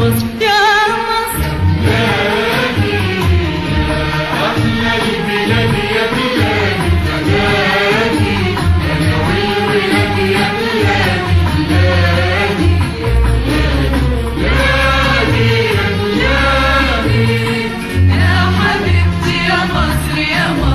مصر يا مصر. بلادي يا أحلى البلاد يا بلادي، بلادي أنا والولاد يا بلادي، بلادي بلادي يا بلادي. يا حبيبتي يا مصر يا مصر.